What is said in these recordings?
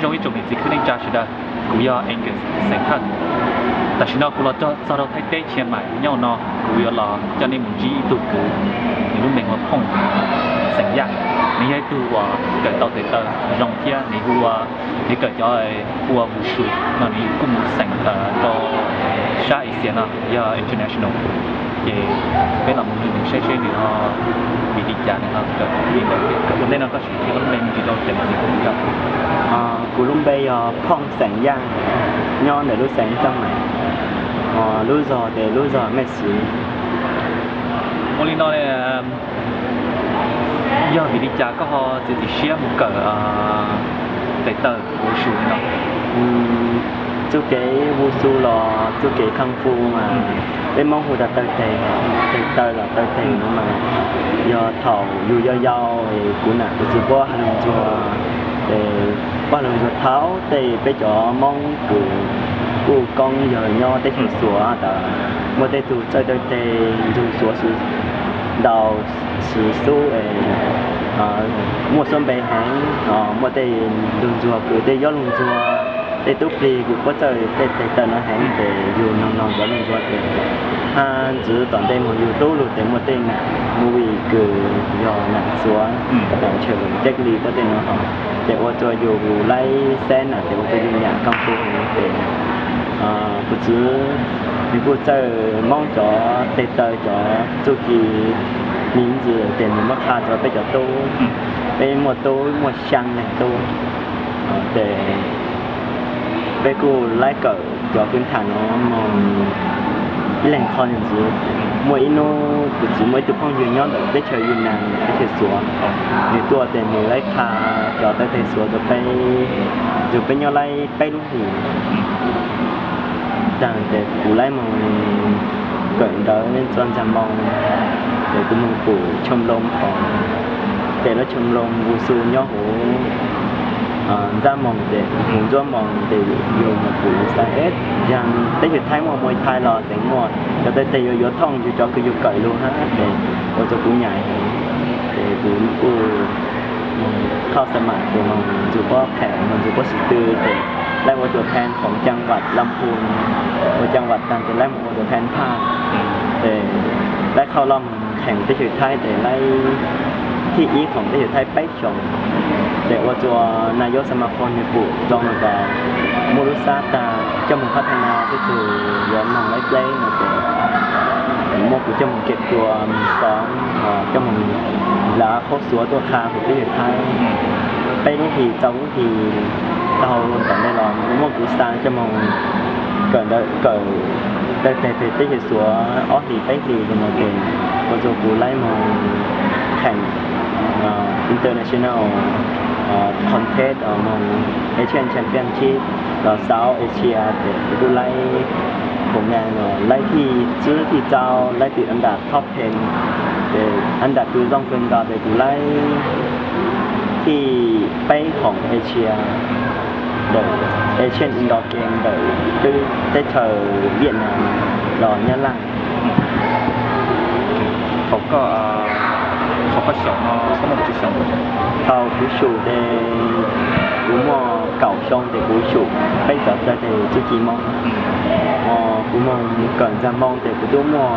Zoo ib tsoom niam txiv kwv tij neej tsa sawv daws, kuv yog Angus xeem Hawj. Tam sim no kuv los txog rau Thaib teb Chiang Mai nyob no, kuv yuav los coj nej mus ntsib ib tug kwv, nws lub npe hu Phooj xeem Yaj. Nws yog ib tug uas kawm tau tes taw zoo thiab nws hu ua, nws kawm cov hu ua Wushu no, nws kuj mus xeem rau sab Asia no yog international. Ces peb los mus nrog nws saib seb nws ho vim li cas nws ho kawm li ntawd thiab. Ua ntej no koj sim qhia koj lub npe me ntsis rau cov niam txiv kwv tij. Kuv lub npe yog Phooj xeem Yaj, nyob ntawm lub xeev Xeem Maim, lub zos ces lub zos Mej Xiv. Ua li no, yog vim li cas koj ho txiav txim siab mus kawm tes taw Wushu li no? Txuj kev Wushu los txuj kev kung fu mas peb Hmoob hu tas taw tes, tes taw los taw tes no mas yog thaum yus yau yau es kuv nam kuv txiv puab hais lus ntsuag, es puab hais lus ntsuag thaum tej peb cov Hmoob kws kuj koob yawg nyob teb chaws Suav tas muaj tej tug txawj taw tes ntxug Suav xwb, ntau xwb xub, muaj suab npe heev, muaj tej lug ntxuag kws tej yob lug ntxuag, tej tub plig kws puab txawj tej tes taw no heev ces yus noog noog cov lug ntxuag ces hab ntxiv tom ntej moog yus tub lug ces muaj tej nam movie kws yog nam Suav, nam Jet Li puab tej no ho, ces ua rua yus laib xab nam ces ua rua yus nyam kung fu heev ces kuv txiv nws kuj txawj Moob cov tes taw cov txuj ci miv ntxwv ces nws muab qha rua peb cov tub, peb muaj tub muaj xyaa leeg tub, ces peb kuj laib kawm cov kwv tham no moog ib leeg qho ntxiv. Muaj ib hnub kuv txiv muaj ib tug phooj ywg nyob ntawm teb chaws Yunas, teb chaws Suav, nws tuaj ces nws laib qha cov taw tes Suav rua peb, rua peb nyob laib peb lub hlis. Taag ces kuv laib moog kawm ntawv txua ntxag moo, ces kuv moog pum choo loo hov, ces lub choo loo Wushu nyob huv ntxab moo ces huv ntxuab moo ces yus moog pum xaav eb, yaag teb chaws Thaib muaj Muay Thai los tseem muaj cov taw tes yuav yuav thooj yus cov kws yus kawm lug hab ces ua rua kuv nyam heev. Ces kuv kuj moog khauj xab mam ces moog ntxug puab qheem moog ntxug puab xib tw ces laib ua tuam thee khoom caa vam Lam Phu, ua caa vam taag ces laib moog ua tuam thee Phaj, ces laib khauj loj moog qheem teb chaws Thaib ces laib thib ib khoom teb chaws Thaib peb xyoos. Ces ua rua nais yob xab mas khoom nwg pum zoo tas muaj lub sab tas coj moog phab thaj nas xwb tug yuav moog laib pleb no ces muab kuv coj moog kev tua moog xoob, coj moog lav khaub Suav tuaj qha huv teb chaws Thaib. Peb lub hlis rau lub hlis taug tom ntej los muab kuv xaa coj moog kawm ntawv kawm taw tes teb chaws Suav ob hlis peb hlis lug no ces ua rua kuv laib moog qheem international contest moog Asian Championship los South Asia ces kuv kuj laib khoom nyam los laib thib tswb thib rau, laib tim an dam top ten, ces an dam kws zoo kawg nkaus ces kuv laib thib peb khoom Asia ntawm Asian Indoor Game ntawm teb chaws Vietnam los Nyab Laj. Thaum koj, thaum koj xyaum no koj muaj tsawg xyoo? Thaum kuv xyaum ces kuv muaj kaum xyoo ces kuv xyaum peb cov taw tes txuj ci Moob. Kuv moog kawm ntxag moo ces kuv tub muaj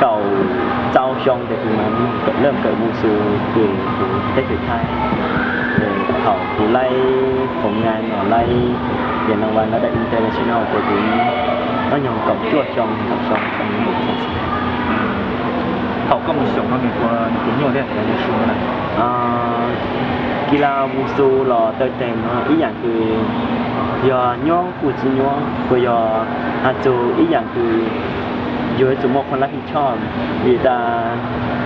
kaum rau xyoo ces kuv mam moog kawm laj kawm Wushu kws huv teb chaws Thaib. Ces thaum kuv laib khoom nyam los laib yam no vas lab dam international ces kuv nyob nyoog kaum cuaj xyoo, kaum xyoo. Thaum koj mus xyaum no nws puas nyuaj thiab cov Wushu no na? Kis las Wushu los taw tes no ib yaam kws yog nyuaj kuj tsi nyuaj, puas yog has txug ib yaam kws yug yuav tsum muaj qhov lab hib choj, vim tas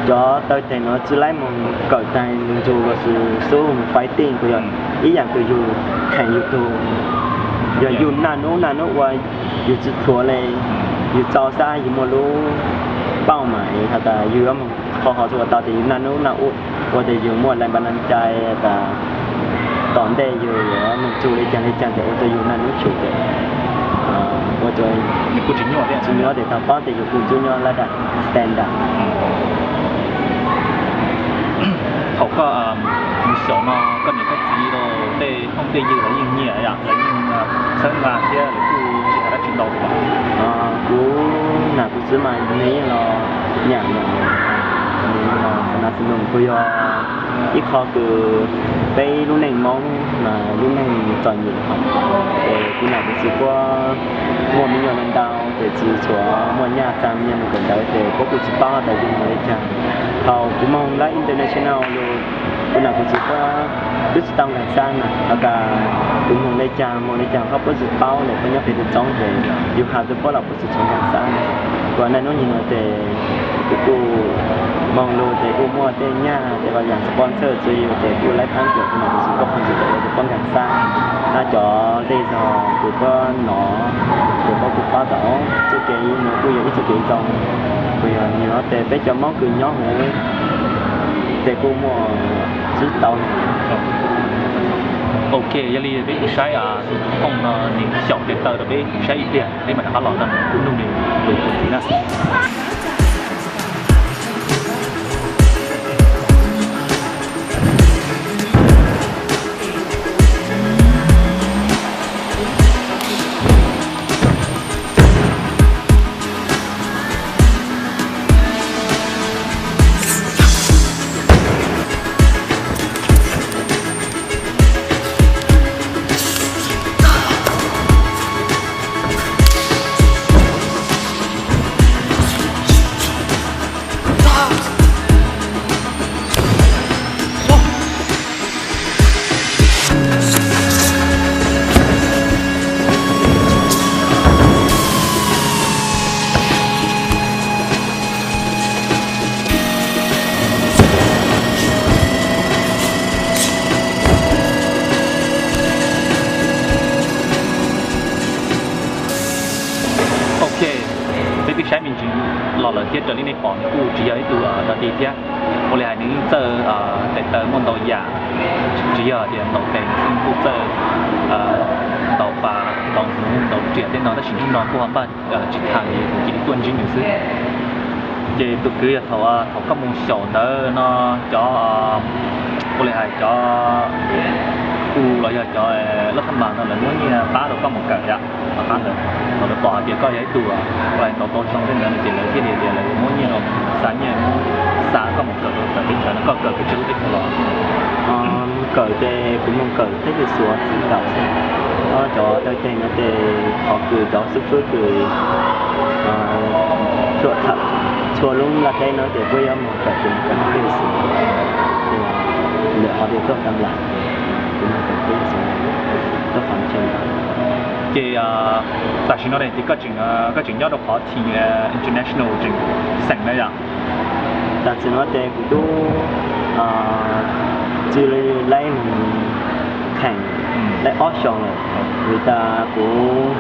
cov taw tes no tsi laib moog kawm taag nrug los sis xub moog fighting, puas yog ib yaam kws yug kheem yug tug, yog yug naj nub naj nub ua yug tsi thuav le, yug txaus sab yug muaj lub pauj maim has tas yug yuav moog qhov hov tsi ua tau tes yug naj nub naj ua tes yug muaj leej npa leej cai tas tom ntej yug yuav moog txug le caag le caag tes ua rua yug naj nub tshwm tes ua rua tsi nyuaj tes tau paub tes yug kuj tsi nyuaj lab dam standard. Thaum koj mus xyaum no koj niam koj txiv Tej ywg lawv yeej nyiam yom, lawv yeej txhawb nqa thiab lawv kuj tsis hais dab tsi ntau li. Kuv nam kuv txiv mas nws yeej los nyiam, nws los xav nas xav nus, kuj yog ib qho kws peb lub neej Hmoob mas lub neej txom nyem hos, ces kuv nam kuv txiv puab muaj me nyuam ntau, ces txiv txhuav muaj nyaj xaa me nyuam kawm ntawv, ces puab kuj tsis paub tas yus moog le caag. Thaum kuv moog lab international lug, kuv nam kuv txiv puab twb tsis tau nkaag xab na, has tas kuv moog le caag moog le caag ho puab tsis paub le, puab nyob pem teb txoob ces yus has rua puab los puab tsis txhua nkaag xab. Ua neej hnub nim no ces kuv kuj moog lug ces kuj muaj tej nyaj tej los yaam sponsor txug yus ces kuj laib thaab kuas kuv nam kuv txiv puab qhov ntxim tas yog puab nkaag xab, hab cov zej zog kws puab nov, ces puab kuj paub tas txuj kev nuav kuj yog ib txuj kev zoo. Kuj yog nim no ces peb cov Moob kws nyob huv ces kuj muaj tsib tau. Ok, yog li peb kuj saib tus kooj no nws xyaum tes taw rau peb saib ib pliag peb mam rov qab los na, kuv nug nws lus tus ntxiv na. Ok, peb twb saib me ntsis los lawm thiab, raws li nej pom nws kuj tsis yog ib tug dog dig thiab. Ua li hais nws yeej txawj tes taw muaj ntau yam, tsis yog tias ntaus tes, nws kuj txawj ntaus pas, ntaus hmuv, ntaus riam tej no, tab sis hnub no kuj ho npaj tsis tau, kuv cia li tuaj ntsib nws xwb. Ces tus kwv, yog thaum, thaum koj mus xyaum ntawd no, cov, ua li hais cov u los yog cov lab thab npas no lawv muab nyiaj pab rau koj mus kawm yom? Tom qab ntawd thaum lawv pom hais tias koj yog ib tug ua li ntaus tau zoo tej ntawd no ces lawv thiaj li tias lawv muab nyiaj rau, xa nyiaj, xa koj mus kawm rau txawv teb chaws no, koj kawm pes tsawg lub teb chaws los? Kawm ces kuv mus kawm teb chaws Suav txwv kawm, cov tawg teg no ces qhov kws cov xib fwb kws txhua lub nplaj teb no ces puab yuav mus kawm ces mus kawm teb chaws Suav, ces lawv qhov tias tuaj tam lam ces kuv mus kawm teb chaws Suav, tuaj qhov ntawd. Ces tam sim no ces koj tseem, koj tseem nyob rau qhov team international tseem xeem na yom? Tam sim no ces kuv tub cia li laib mus kheem laib ob xyoos lawm, vim tas kuv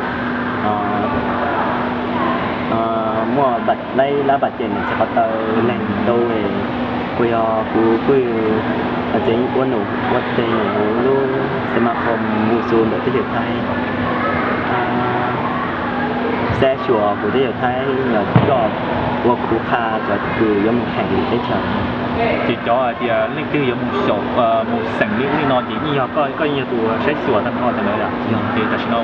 muaj laib lab npam cem ntawm txiv qhov taw leeg ntu, kuj yog kuv pwj tsev ua num ua teg num huv lub xab mas khoo mus xu ntawm teb chaws Thaib. Xab xyuas kuv teb chaws Thaib yog coj ua kuv qha cov kws yuav mus kheem teb chaws. Ces cov hais tias leej twg yuav mus xyaum, mus xeem li ub li no ces yeej yog koj, koj yeej yog tus saib xyuas tag nrho ntawd yom? Ces tam sim no,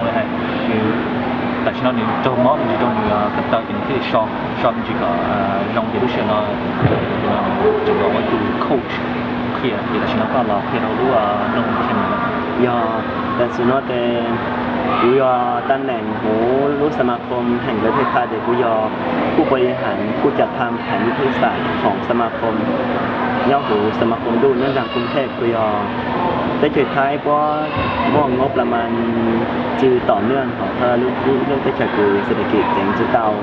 tam sim no nws raug mob me ntsis rau nws ko taw ces nws thiaj li so, so me ntsis kom zoo ces lub sij hawm no tseem los ua tus coach qhia, ces tam sim no koj los qhia rau lub nroog Xeem Maim. Yog tam sim no ces kuv yog tam neem huv lub xab mas khoo heem lawv thiaj tha ces kuv yog kuj pua li has kuj cam tham heem li thib xam khoom xab mas khoo nyob huv xab mas khoo ntuj nyob nraag Koob Thej, kuj yog teb chaws Thaib puab muaj ngoob plas mas tsw tom naj hom thawj lub teb chaws kws xes tes kim tseev tsi tau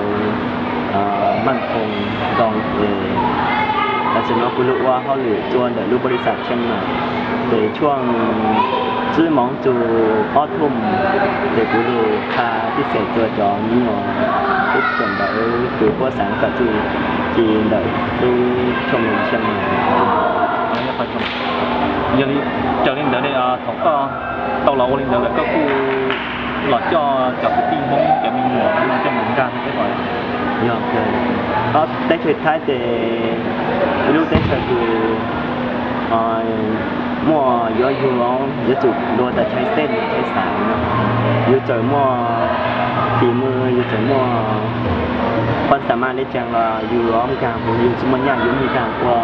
maaj khoo zoo es tam sim no kuv lug ua hauj lwm tsua ntawm lub pab lis xas Tsheej Maim. Ces tshuaj tswb moov txug ob thum ces kuv lug qha tib xeem tsua cov nyuam tub kawm ntawv kws puab xaav kawm txuj ci ntawm lub tshooj Tsheej Maim. Yog li, raws li ntawd thaum koj tau los ua li ntawd lawm koj kuj los coj cov kwv tij Hmoob cov me nyuam no coj mus nkag thiab los? Yog, teb chaws Thaib ces ib lub teb chaws kws muaj yuav yug, yuav tsum luag tas chaw xej chaw xav no. Yus txawm muaj fim mw, yus txawm muaj phoo xa maj le caag los yus yuav nkaag, yus tsi muaj nyaj yus nkaag ua,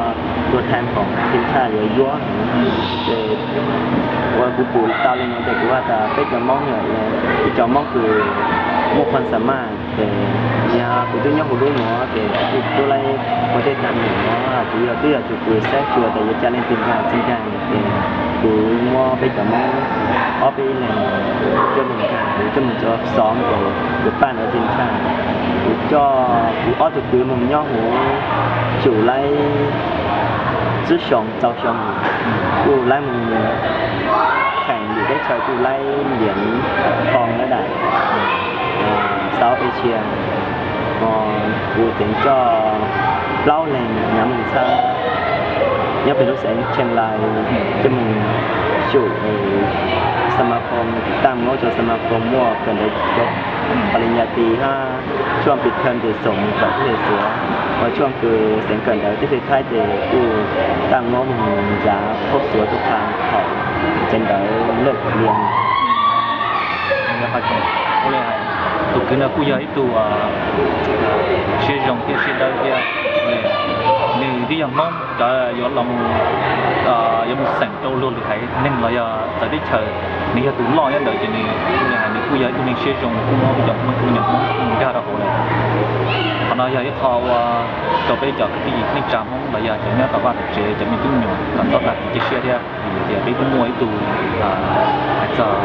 ua thaam khoom thim tshaj yuav yuav. Ces ua kuv pum tau le nuav tes kuv has tas peb cov Moob, ib cov Moob kws muaj phoo xa maj ces yog kuv twb nyob huv lub nuav ces kuv tub laib ua tej taag nuav, kuv yog twb yog tus kws saib xyuas tas yuav ca leej twg nkaag tsi nkaag ces kuv muab peb cov Moob ob peb ib leeg coj moog nkaag, kuv coj moog txug xov ces kuv paj ntawd tsi ntsha. Kuv coj kuv ob tug kwv moog nyob huv xyum laib tsib xyoo rau xyoo, kuj laib moog kheem lwm teb chaws, kuj laib liam thoo lab dam South Asia. Kuv tseem coj plaub leeg nyaav moog txhab nyob peg lub xeev Chiang Rai, coj moog xyum xa ma khoom, taaj muab rua xa ma khoom muaj kawm ntawv palinyati hab tshuaj pis thawm tes xoom moog kawm teb chaws Suav, ua tshuaj kws xeev kawm ntawv teb chaws Thaib ces kuj taaj muab moog nrhav khob Suav tuaj qha thaum tsev ntawv lej lias. Tus kwv no kuj yog ib tug siab zoo thiab siab dawb thiab. Nwg twb yog Hmoob cov yuav los, yuav mus xeem rau luag lwm haiv neeg los yog txawv teb chaws, nwg yog tus loj nyob ntawd ces nwg, nwg kuj yog ib tug neeg siab zoo, kuj muab peb cov Hmoob ua nyuam Hmoob dag rau hauv lawm. Qhov no yog ib qho ua rau peb cov kwv tij neej tsa Hmoob los yog cov nyob tom vaj tom tsev cov me tub me nyuam kom txhob tas kev cia siab thiab. Vim tias peb kuj muaj ib tug, hais txog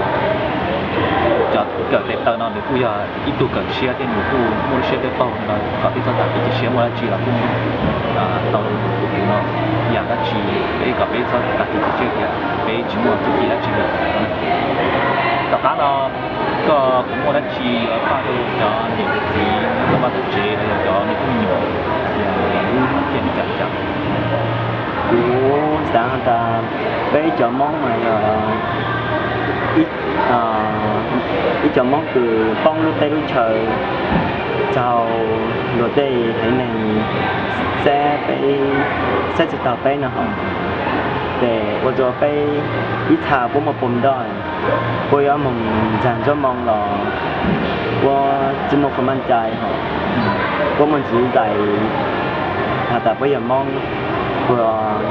cov kawm tes taw no nws kuj yog ib tug kawm siab thiab nws kuj muaj lub siab dawb paug no, kom peb txhob tas kev cia siab, muaj dab tsi los kuj tau tus kwv no yam dab tsi, peb kom peb txhob tas kev cia siab tias peb tsis muaj txuj ci dab tsi li. Tom qab no koj puas muaj dab tsi yuav faj rau cov niam cov txiv, cov vaj cov tsev los yog cov me tub me nyuam, lub caij no cas li cas? Kuv xaav has tas peb cov Moob mas yog ib cov Moob kws poob lub teb lub chaw, txaug luag tej haiv neeg saib peb, saib tsis taug peb no hov, ces ua rua peb ib txha puab muaj pom nroj, puab yuav moog ntxag ntsuab moo los puab tsis muaj qhov maj cai hov, puab muaj ntxiv zais has tas puab yog Moob, puas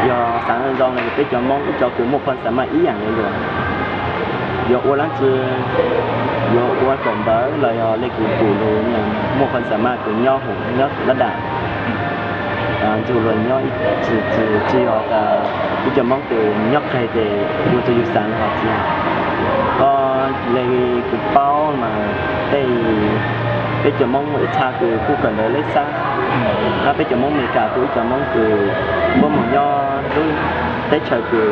yog xaav zoo le peb cov Moob ib co kws muaj phoo xa maj ib yaam le luag, yuav ua dlaab tsi, yuav ua kawm ntawv los yog le kuv pum lug muaj phoo xa maj kws nyob huv nyob lab dam ntug luag nyob, tsis yog tas ib co Moob kws nyob qeg ces ua rua yug xaav hov tsi. Koj le kuv paub mas tej, peb cov Moob muaj ib txha kws kuj kawm ntawv leb xab, hab peb cov Moob Amelikas kuj ib co Moob kws puab moog nyob lub teb chaws kws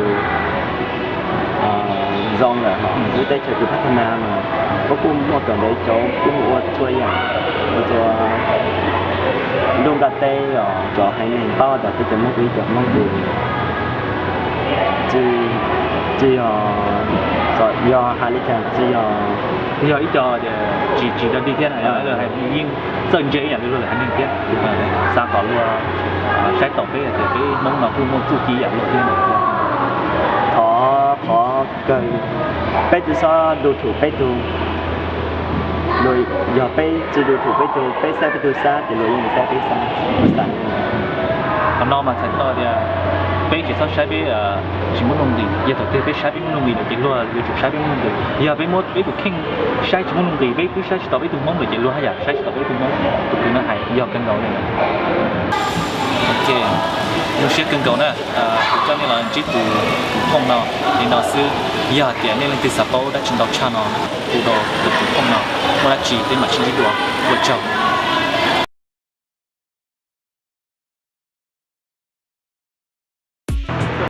zoo lawm, lub teb chaws kws phab thab na mas puab kuj muaj kawm ntawv cov kuj ua txhua yaam, ua rua ntuj nplaj teb os cov haiv neeg paub tas peb cov Moob kuj ib co Moob kws tsis, tsis yog, yog has le caag tsis yog, yog ib co tsis, tsis dog dig thiab, hais yeej txawj ntse ib yaam le luag lwm haiv neeg thiab, xav kom luag saib taus peb tias peb Moob no kuj muaj txuj ci ib yaam luag thiab. Thov, thov kawg peb tsi xob du thum peb tug, yog peb tsi du thum peb tug, peb saib peb tug xab ces luag yeej saib peb xab. Qhov no mas txhais tau tias peb tsis txhob saib peb tsis muaj nuj nqis, yog thaum twg peb saib peb muaj nuj nqis lawm ces luag yuav tsum saib peb muaj nuj nqis. Yog peb muab peb tus kheej saib tsis muaj nuj nqis, peb twb saib tsis tau peb tug Hmoob lawm ces luag haj yam saib tsis tau peb tug Hmoob. Tus kwv no hais yog kawg nkaus li. Ok, zoo siab kawg nkaus na, kuv coj nej los ntsib tus, tus phooj no li no xwb. Yog hais tias nej leej twg xav paub dab tsi ntau tshaj no, hu rau tus, tus phooj no, muaj dab tsi peb mam sib ntsib dua. Ua tsaug.